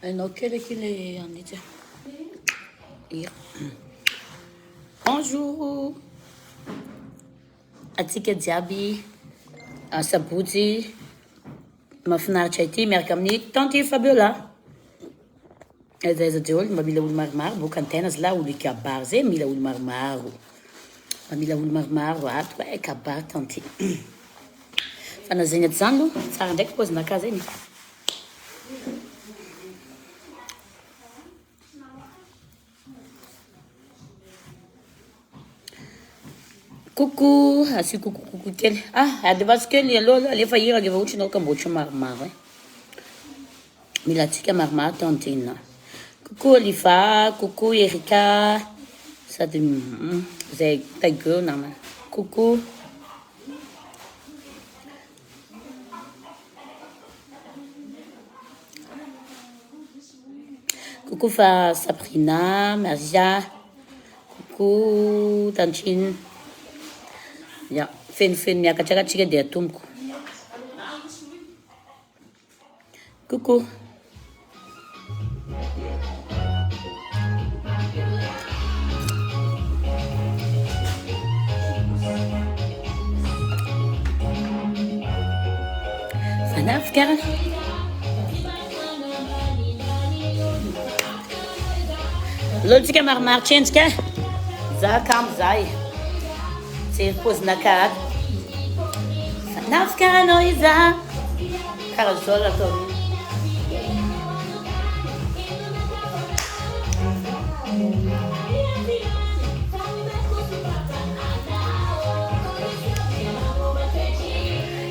Hainao kely akia le an'itsy a. Ia. Bonjour. Atsika jiaby asabotsy mahafinaritra ity miaraka amin'ny Tanty Fabiola. Aiza aiza daholo mba mila olo maromaro boka antegna zalahy olo hikabary zay mila olo maromaro. Mba mila olo maromaro ato e kabary tanty. Fa na zegny ajanona tsara ndraiky paozinakahy zegny. Coucou, asio coucou coucou kely. Ah, alefaso kely aloha aloha alefa hira rehefa ohatra ianao ka mbo tsy maromaro e. Mila antsika maromaro tantine. Coucou Oliva, coucou Erika, sady zay taigeo namana. Coucou. Coucou fa Sabrina, Maria, coucou Tantine. Ya, fenofeno miakatra tsika dia atomboko. Coucou. Fanafika. Lolontsika maromaro tsendrika. Za kamo za e. Jery paozinaka ato. Fanafika anao iza. Karaha zao raha atao io.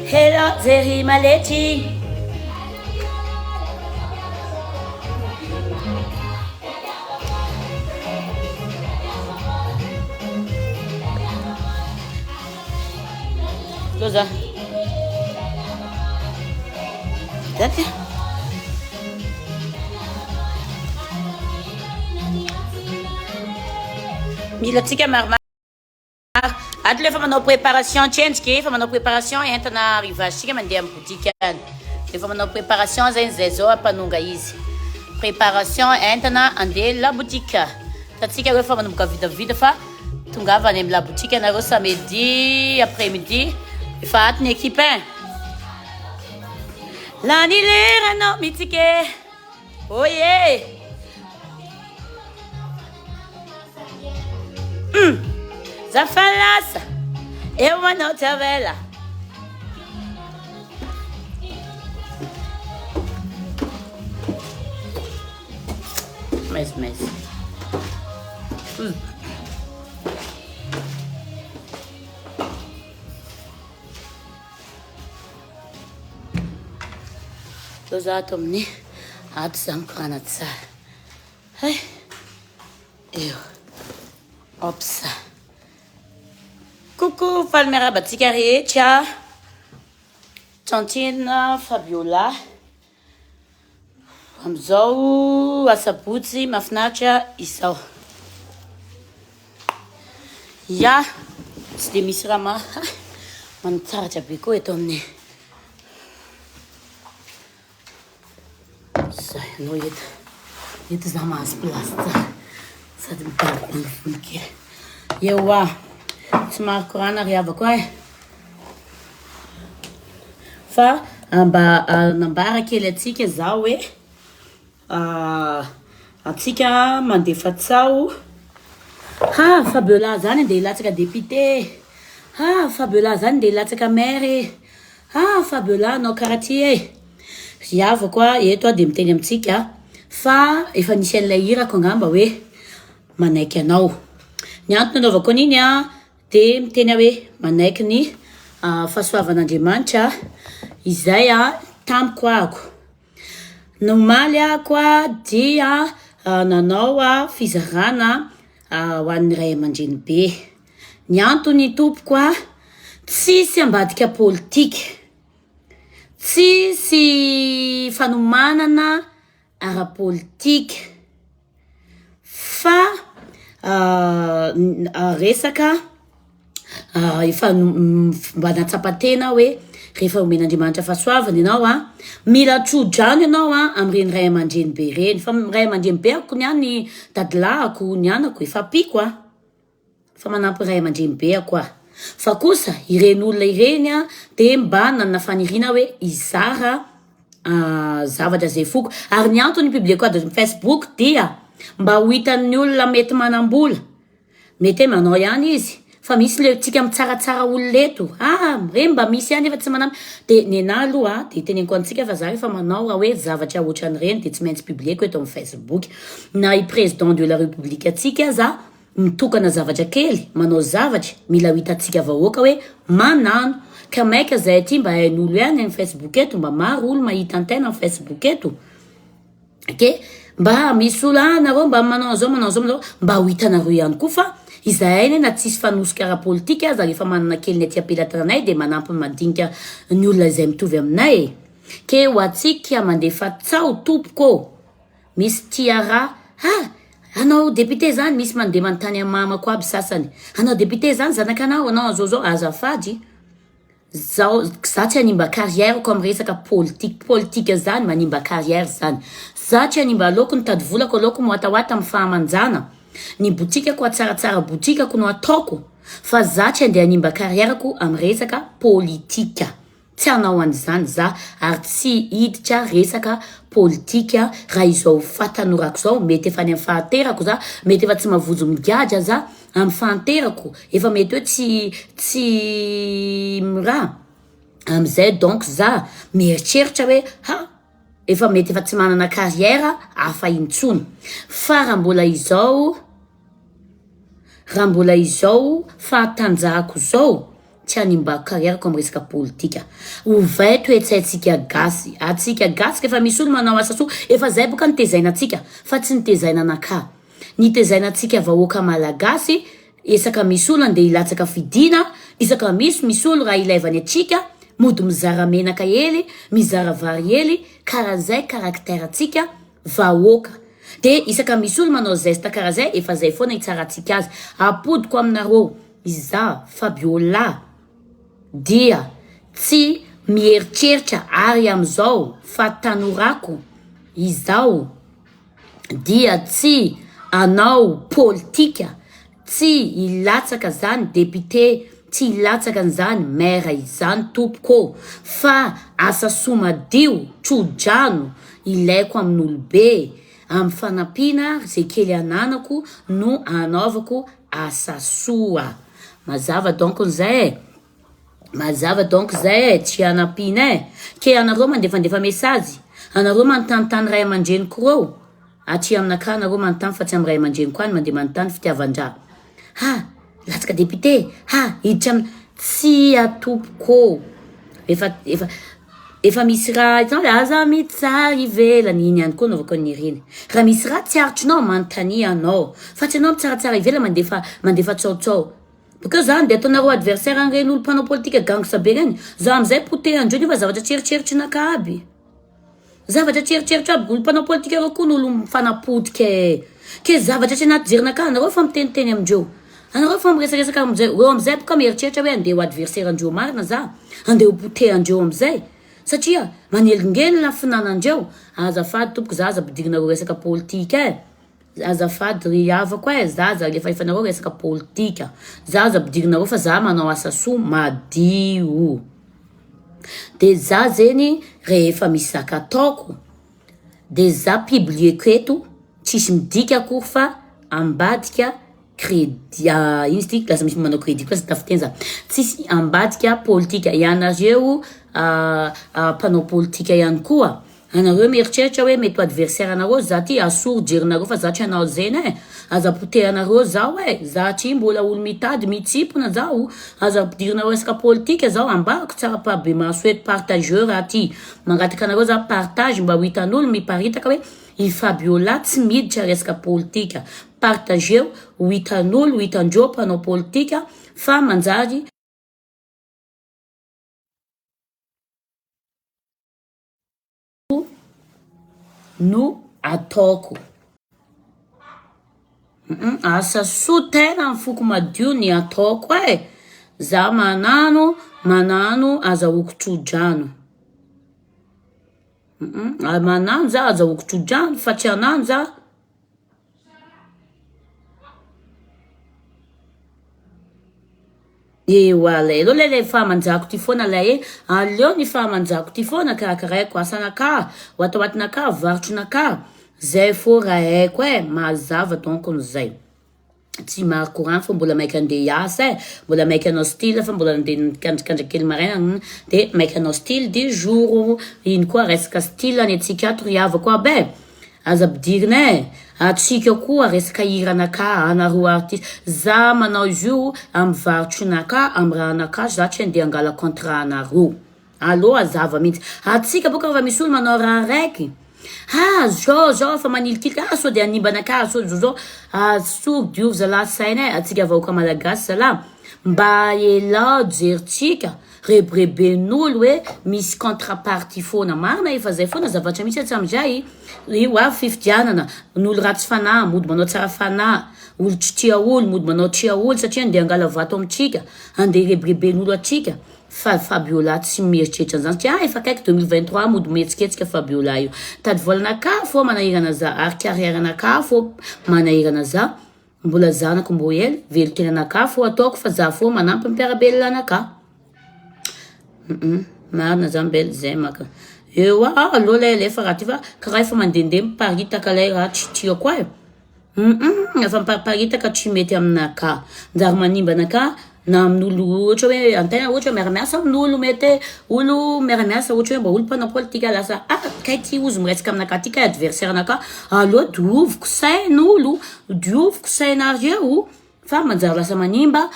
Hello Jerry Maletti. Loza. Daty. Mila antsika maromaro. Ato le efa manao préparation tsendriky efa manao préparation entana arrivage-tsika mandeha amin'ny boutique any. Efa manao préparation zegny zay zao ampanonga izy. Préparation entana andeha la boutique. Hitantsika hoe efa manomboka vitavita fa tongava any amin'ny la boutique anareo samedi après midi. Efa ato ny équipe hein. Lany lera anao mitsiky e. Oye. Za fa lasa eo anao tsy avela. Maizimaizina. Zao za ato amin'ny ato za mikorana tsara. Hay. Eo. Ops. Coucou, faly miarahaba antsika rehetra. Tantine Fabiola. Amin'izao asabotsy mahafinaritra izao. Ya, tsy dia misy raha ma manitsaratra be koa eto amin'ny. Zay, anao eto. Eto za mahazo place tsara. Sady mibangobango volo kely. Ewa, tsy maro korana ry havako e. Fa mba nambara kely antsika za hoe antsika mandefa tsaho. Ha, Fabiola zany andeha hilatsaka député. Ah Fabiola zany ndeha hilatsaka maire e! Ah Fabiola hanao karaha ty e! Ry havako a, eto aho dia miteny amintsika fa efa nisy an'ilay hirako angamba hoe manaiky anao. Ny antony anaovako an'iny a, dia miteny aho hoe manaiky ny fahasoavan'Andriamanitra izay tamiko ahako. Ny omaly ahako dia nanao fizarana ho an'ny ray aman-dreny be. Ny antony tompoko a, tsisy ambadika politika, tsisy fanomanana ara-politika fa resaka efa mba nahatsapa tena aho hoe rehefa omen'Andriamanitra fahasoavana ianao a, mila tso-drano ianao a amin'ireny ray aman-dreny be ireny, fa ray aman-dreny be ako ny ahy ny dadilahako, ny anako efa ampiako a. Fa manampy ray aman-dreny be ako aho. Fa kosa ireny olona ireny dia mba nanana faniriana hoe hizara zavatra izay foko. Ary ny antony ni-publier-ko ato amin'ny Facebook dia mba ho hitan'ny olona mety manam-bola. Mety hoe manao ihany izy fa misy le tsika mitsaratsara olona eto. Ah, ireny mba misy ihany nefa tsy manampy. Dia nenah aloha dia teneniko antsika fa za rehefa manao raha hoe zavatra ohatran'ireny dia tsy maintsy publier-ko eto amin'ny Facebook. Na i président de la république antsika aza Mitokana zavatra kely, manao zavatra, mila ho hitantsika vahoaka hoe manano. Ka maika zay aty mba hain'olo ihany any Facebook eto, mba maro olo mahita antegna am Facebook eto. Ok, mba misy olo ah nareo mba manao an'zao manao an'zao manao, mba ho hitanareo ihany koa fa izahay anie na tsisy fanosika ara-politika aza rehefa manana kely ny aty am-pelatananay dia manampy ny madinika ny olona izay mitovy aminay e. Ke ho antsika mandefa tsaho tompoko ô. Misy tia ra ah! Anao député zany misy mandeha manontany am mamako aby sasany anao député zany zanakanao anao anzao zao azafady zao za tsy hanimba carrière ko am resaka politique politique zany manimba carrière zany za tsy hanimba aleoko nitady volako aleoko miwatawata am fahamanjana ny boutique ko atsaratsara boutique ko no ataoko fa za tsy andeha hanimba carrière ko am resaka politique. Tsy hanao an'izany za ary tsy hiditra resaka politika raha izao fahatanorako izao, mety efa any amin'ny fahanterako za, mety efa tsy mavonjy migadra za amin'ny fahanterako, efa mety hoe tsy tsy miraha amin'izay donc za mieritreritra hoe ha efa mety efa tsy manana carrière hafa intsony fa raha mbola izao Raha mbola izao fahatanjahako izao, tsy hanimbako carrière-ko amin'ny resaka politika. Ovay toe-tsaintsika gasy. Atsika gasy rehefa misy olo manao asa soa, efa zay boka nitezaina antsika fa tsy nitezaina anakahy. Nitezaina antsika vahoaka malagasy, isaka misy olo andeha hilatsaka fidiana, isaka misy misy olo raha ilaivany antsika, mody mizara menaka hely, mizara vary hely, karaha zay caractère antsika vahoaka. De isaka misy olo manao zeste karaha zay efa zay foana hitsarantsika azy. Apodiko aminareo izaho Fabiola dia tsy mieritreritra ary amizao fahatanorako izao dia tsy anao politika Tsy hilatsaka zany député, tsy hilatsaka an'izany maire izany tompoko ô! Fa asa soa madio, tso-drano ilaiko amin'olobe, amin'ny fanampiana ze kely ananako no anaovako asa soa. Mazava donc zay e! Mazava donc zay e, tsy hanampiana e! Ke anareo mandefandefa message, anareo manontanintany ray aman-dreniko reo, aty aminakahy anareo manontany fa tsy amin'ny ray aman-dreniko any mandeha manontany fitiavan-draha. Ha! Latsaka député, ha! Hiditra amina, tsia tompoko ô! Efa, efa, efa misy raha hitanao le aza mitsara ivelany, iny ihany koa anaovako an'ireny. Raha misy raha tsy aritrinao, manontania anao, fa tsy anao mitsaratsara ivelany mandefa, mandefa tsaotsao. Bokeo zany de ataonareo adversaire an'ireny olo mpanao politika gangsta be reny, za amizay potehan-dreo nefa zavatra tsy eritreritrinakahy aby, zavatra tsy eritreritro aby, olo mpanao politika reo koa no olo mifanapotika e, ke zavatra tsy anaty jerinakahy anareo fa miteniteny amindreo, anareo fa miresaresaka amindreo, reo amizay boka mieritreritra hoe andeha ho adversaire andreo marina za, andeha ho potehan-dreo amizay, satria manelingelina finanandreo, azafady tompoko za aza ampidirinareo resaka politika e. Azafady ry havako eh, za aza alefaefanareo resaka politika, za aza ampidirinareo fa za manao asa soa madio, de za zegny rehefa misy zaka ataoko de za publieko eto tsisy midika akory fa ambadika. Crédit ino izy ty lasa misy manao crédit koa lasa tafiteny za. Tsisy ambadika politika ianareo mpanao politika ihany koa anareo mieritreritra hoe mety ho adversaire anareo za ty asory jerinareo fa za tsy hanao zeny e aza potehanareo zaho e za ty mbola olo mitady mitsipona zaho aza ampidirinareo resaka politika zaho ambarako tsara ampahibemaso eto partageur raha ty mangataka anareo za partage mba ho hitan'olo miparitaka hoe I Fabiola tsy miditra resaka politika. Partageo ho hitan'olo ho hitandreo mpanao politika fa manjary no ataoko. Asa soa tegna ny foko madio ny ataoko e! Za manano manano azahoako tso-drano. Manano za azahoako tso-drano fa tsy hanano za. Ewa lay, aleo lay lay fahamanjako ty foana lay e, aleo ny fahamanjako ty foana karakaraiko asanakà, watawatinakà, varotronakà, zay fô raha haiko e, mazava donc zay. Tsy maro courant fa mbola maika andeha hiasa e, mbola maika hanao style fa mbola andeha nikandrakandra kely maraina de maika hanao style du jour, ino koa resaka style ny antsika ato ry havako aby e, aza ampidirina e, antsika koa resaka hiranakà anareo artiste, za manao izy io amy varotronakà amy rahanakà za tsy andeha angala contrat anareo. Allo hazava mihitsy. Atsika boka refa misy olo manao raha raiky. Ah zao zao fa manilikilika ah sao de hanimba anakahy sao zao zao ah soa diovy zalahy saina e atsika vahoaka malagasy zalahy mba elao jerintsika rebireben'olo hoe misy contre partie foana marina efa zay foana zavatra misy hatramizay io avy fifidianana ny olo ratsy fanahy mody manao tsara fanahy olo tsy tia olo mody manao tia olo satria andeha angala vato amintsika andeha hirebireben'olo atsika Fa Fabiola tsy mieritreritra an'izany satria ah efa akaiky 2023 mody mihetsiketsika Fabiola io. Tady volanakà fô manahirana za ary carrière nakà fô manahirana za. Mbola zanako mbô hely, velon-tenanakà fô ataoko fa za fô manampy ny mpiara-belona anakà. Marina zany belle zay maka. Eoa aleo lay alefa raha ty fa karaha efa mandehandeha miparitaka lay raha tsy tiako e. Humm efa mipariparitaka tsy mety aminakahy, manjary manimba anakahy na amin'olo ohatra hoe antegna ohatra miara miasa amin'olo mety hoe olo miara miasa ohatra hoe mba olo mpanao politika lasa ah kay ty ozy miresaka aminakahy ty kay adversaire nakahy aleo dioviko sain'olo dioviko sainareo fa manjary lasa manimba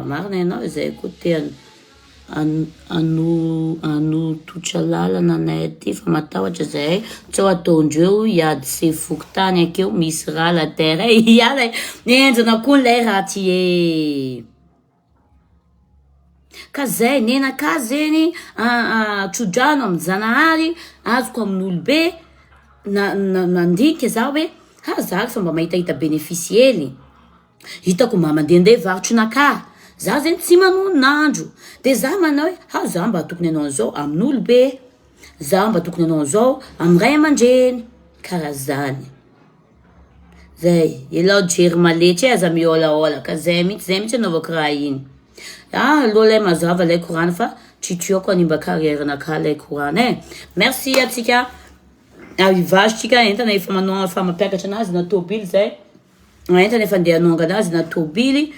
marina ianao izay koa te Hanototra lalana anay aty fa matahotra zahay sao ataondreo hiady sefo fokontany akeo misy raha la terre e hiala e henjana koa lay raha ty e ka zay nenakà zegny tsodrano amy Zanahary azoko amin'olobe na- nandinika za hoe ha za fa mba mahitahita bénéfice hely. Hitako mba mandehandeha varotrinakahy, za zegny tsy manonandro, de za manao hoe ha za mba tokony hanao an'izao amin'olobe, za mba tokony hanao an'izao amin'ny ray aman-dreny, karaha zany, zay, elao jery maletsy e aza miôlaôlaka, zay mihitsy, zay mihitsy anaovako raha igny, ah alô lay mazava lay koragna fa tsy tiako hanimba carrière-nakahy lay koragna e, merci antsika arrivage tsika entana efa manao efa mampiakatra anazy na tôbily zay. Entana efa andeha hanongana azy na tôbily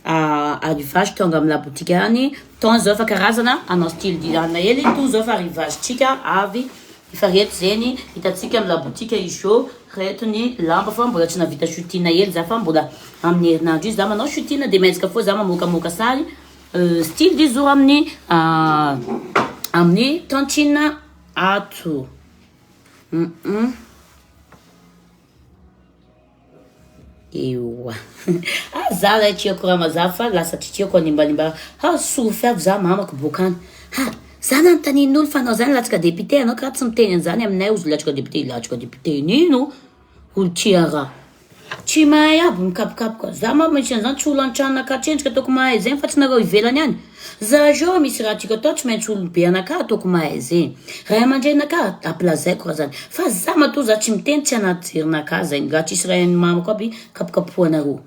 arrivage tonga amin'ny labotika any ton zao fa karazana hanao style d'Iran hely ton zao fa arrivage tsika avy efa reto zegny hitantsika amin'ny labotika izy io reto ny lamba fa mbola tsy nahavita shooting hely za fa mbola amin'ny herinandro io za manao shooting de miezaka foa za mamoakamoaka sary style du jour amin'ny amin'ny tantine ato. Eoa ah za lay tiako raha mazava fa lasa tsy tiako hanimbanimba ha sofy avy za mamako boka any ha za nanontanian'olo fa anao zany latsaka député anao karaha tsy miteny an'izany aminay ozy latsaka député latsaka député nino olo tia raha tsy mahay aby mikapokapoka za ma misy an'izany tsy olo an-tranonakahy tsendriky ataoko mahay zegny fa tsy nareo ivelany any Za zao misy raha tiako atao tsy maintsy olobe anakahy ataoko mahay zegny, ray aman-dreninakahy ampilazaiko raha zany, fa za matoa za tsy miteny tsy anaty jerinakahy zegny, raha tsisy ray mamako aby kapokapohanareo,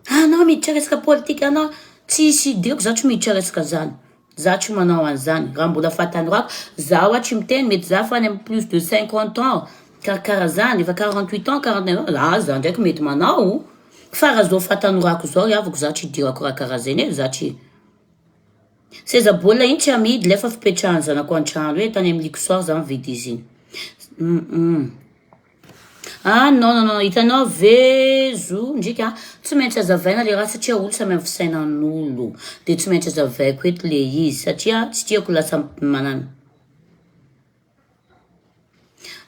anao miditra resaka politika anao tsisy idirako za tsy miditra resaka zany, za tsy manao an'izany, raha mbola fahatanorako za hoa tsy miteny mety za fa any amin'ny plus de 50 ans karakara zany, efa 48 ans 49 ans, ah za ndraiky mety manao. Fa raha zao fahatanorako zao ry havako za tsy idirako raha karaha zegny e, za tsy. Seza baolina iny tsy amidy lefa fipetrahan'ny zanako an-trano e, tany amin'ny Luxor za mividy izy iny. Ah non non non, hitanao ve zo ndrika tsy maintsy azavaina le raha satria olo samy amin'ny fisainan'olo de tsy maintsy azavaiko eto le izy satria tsy tiako lasa manano.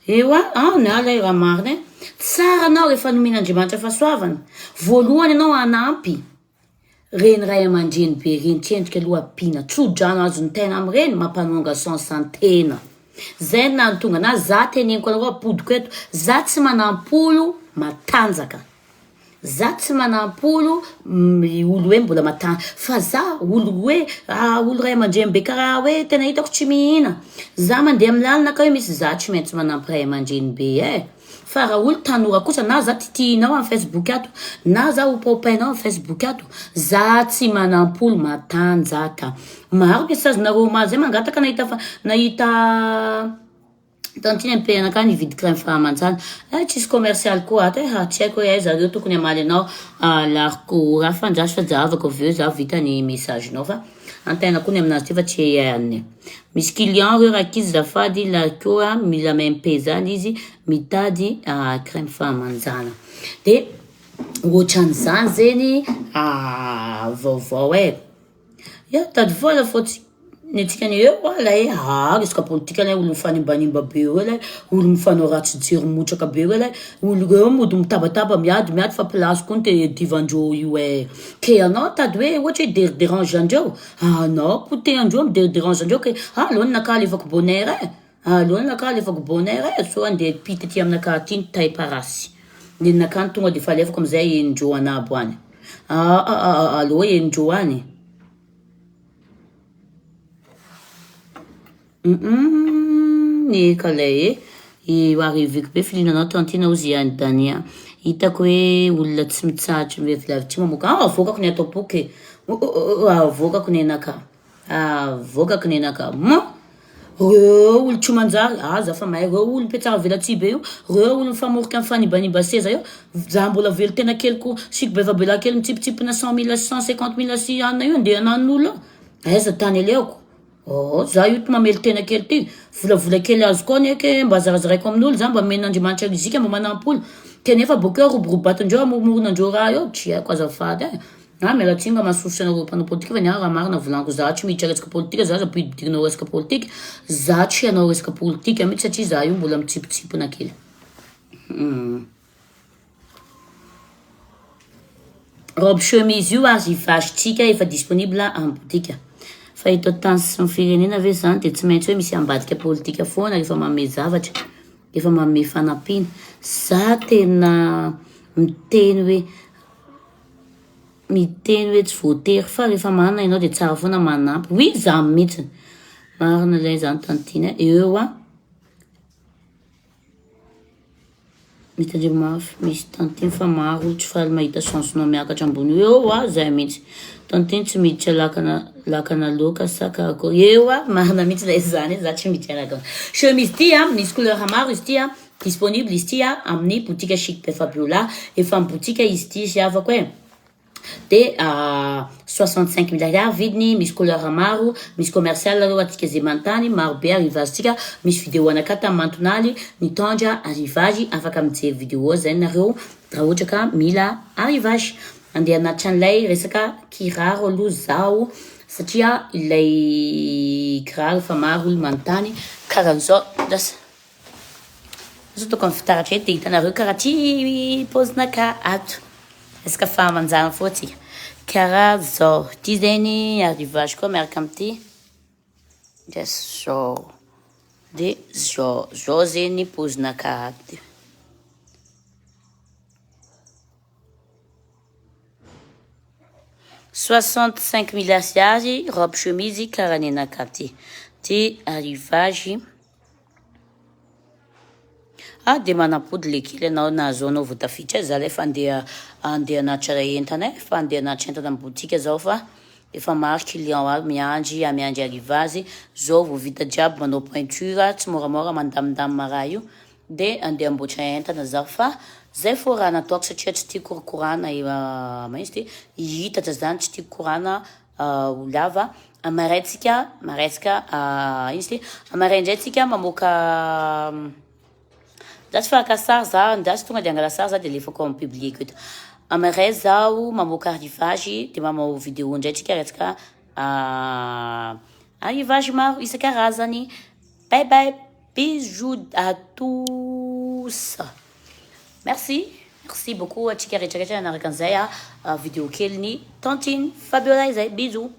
Ewa, ah ny ahy lay raha marina e. Tsara anao rehefa nomen'Andriamanitra fahasoavana. Voalohany ianao hanampy reny ray aman-dreny be reny tsy endrika aloha ampiana. Tso-drano azon'ny tena amin'ireny mampanonga sens an-tena. Zay no nahatonga anah, za teneniko anareo ampodiko eto, za tsy manampolo matanjaka. Za tsy manampolo olo hoe mbola matan fa za olo hoe olo ray aman-dreny be karaha hoe tena hitako tsy mihina. Za mandeha amin'ny lalana ka hoe misy za tsy maintsy manampy ray aman-dreny be eh. Fa raha olo tanora kosa na za titihinao amin'ny facebook ato na za opaopainao amin'ny facebook ato za tsy manampolo matanjaka. Maro message-nareo omaly zay mangataka nahita fa nahita Tantine MP anakahy nividy crème fahamanjana. Eh tsisy commercial koa ato eh, ha tsy haiko hoe aiza reo tokony hamaly anao lariko raha fa andraso fa jahavako avy eo za vita ny message nao fa antegna koa ny aminazy ty fa tsy hainy. Misy client reo rankizy zafady lariko a mila MP zany izy mitady crème fahamanjana. De ohatran'izany zegny vaovao eh. Ya tady vola fô tsy ny antsika anie eo oa lay aa resaka politika lay olo mifanimbanimba be eo lay olo mifanao ratsy jery motraka be eo lay olo reo mody mitabataba miady miady fa place koa ny te iadivandreo io eh ke anao tady hoe ohatra hoe deriderange andreo anao potehandreo mideriderange andreo ke aleo ny naka alefako bonheur eh aleo ny naka alefako bonheur eh sao andeha hipita aty aminakahy aty ny tay parasy nenakah ny tonga defa alefako amizay henondreo anabo any aa aleo henondreo any. Eka lay e, arriveko be filinanao tantine ozy i any Dania. Hitako hoe olona tsy mitsahatra mivevilavy tsy mamoaka. Ah, avoakako ny ato am-poko e. Avoakako ny anakahy. Avoakako ny anakahy. Ma! Reo olo tsy manjary, ah za fa mahay reo olo mpiatsara velatsihy be io, reo olo mifamorika mifanibanimba seza io, za mbola velon-tena kely ko siko be fabela kely mitsipitsipina 100 mille sy 150 mille sy anona io andeha hanan'olo eo, aiza tany alehako, oh za io to mamelon-tena kely ty, volavola kely azoko ao anie ke mba zarazaraiko amin'olo za mba omen'Andriamanitra rizika mba manampy olo, kenefa bokeo roborobatondreo amoromoronandreo raha eo, tsy haiko azafady eh. Ah miala tsiny raha mahasosotra anareo mpanao politika fa ny ahy raha marina volaniko za tsy miditra resaka politika za aza ampidirinao resaka politika za tsy hanao resaka politika mihitsy satria za io mbola mitsipotsipona kely. Robe chemise io azo ivazotsika efa disponible amin'ny boutique. Fa eto an-tany sy ny firenena ve zany dia tsy maintsy hoe misy ambadika politika foana rehefa manome zavatra, rehefa manome fanampiana. Za tena miteny hoe miteny hoe tsy voatery fa rehefa manana ianao dia tsara foana manampy. Oui, za mihitsy. Marina ilay zany tantine. Eo a. Mitandremo mafy, misy tantine fa maro olo tsy faly mahita chance-nao miakatra ambony. Eo a, zay mihitsy. Tantine tsy miditra lakana lakana loaka sa karakory. Eo a, marina mihitsy ilay zany, za tsy miditra lakana. Chemise ty a, misy couleur maro izy ty a. Disponible izy ity amin'ny boutique Chic by Fabiola. Efa amin'ny boutique izy ity sy havako e. Dia 65 mille ariary vidiny, misy couleur maro, misy commercial reo atsika ze manontany, maro be arrivage-tsika, misy vidéo anakahy tamin'ny mantonaly nitondra arrivage, afaka mijery vidéo zay nareo raha ohatra ka mila arrivage. Andeha hanatitra an'ilay resaka kiraro aloha zaho satria ilay kiraro efa maro olo manontany karan'izao. Lasa. Zao ataoko amin'ny fitaratra eto dia hitanareo karaha ty paozinaka ato. Resaka fahamanjana foana tsika. Karaha zao. Ty zegny arrivage koa miaraka amin'ity. Dia zao. Dia zao. Zao zegny paozinaka ato. 65 mille ariary robe chemise karaha ny anakahy ty. Ty arrivage. Ah dia manampody le kely anao nahazo anao vao tafiditra za lay fa andeha andeha hanatitra entana e, fa andeha hanatitra entana amin'ny boutique zaho fa efa maro client aby miandry miandry arrivage, zao vao vita jiaby manao pointure tsy moramora mandamindamina raha io de andeha amboatra entana zaho fa. Zay fô raha nataoko satria tsy tiako korana magnino izy ty, hitatra zany, tsy tiako korana ho lava. Amaraintsika, maraintsika, ino izy ty, amaraindray tsika mamoaka. Za tsy fa haka sary za, za tonga de angala sary za de alefako amy publieko eto. Amaray zaho mamoaka arrivage, de manao vidéo ndray tsika resaka arrivage maro isan-karazany. Bye bye, bisous à tous, merci, merci beaucoup atsika rehetrarehetra nanaraka an'izay a vidéo keliny tantine Fabiola izay. Bisous.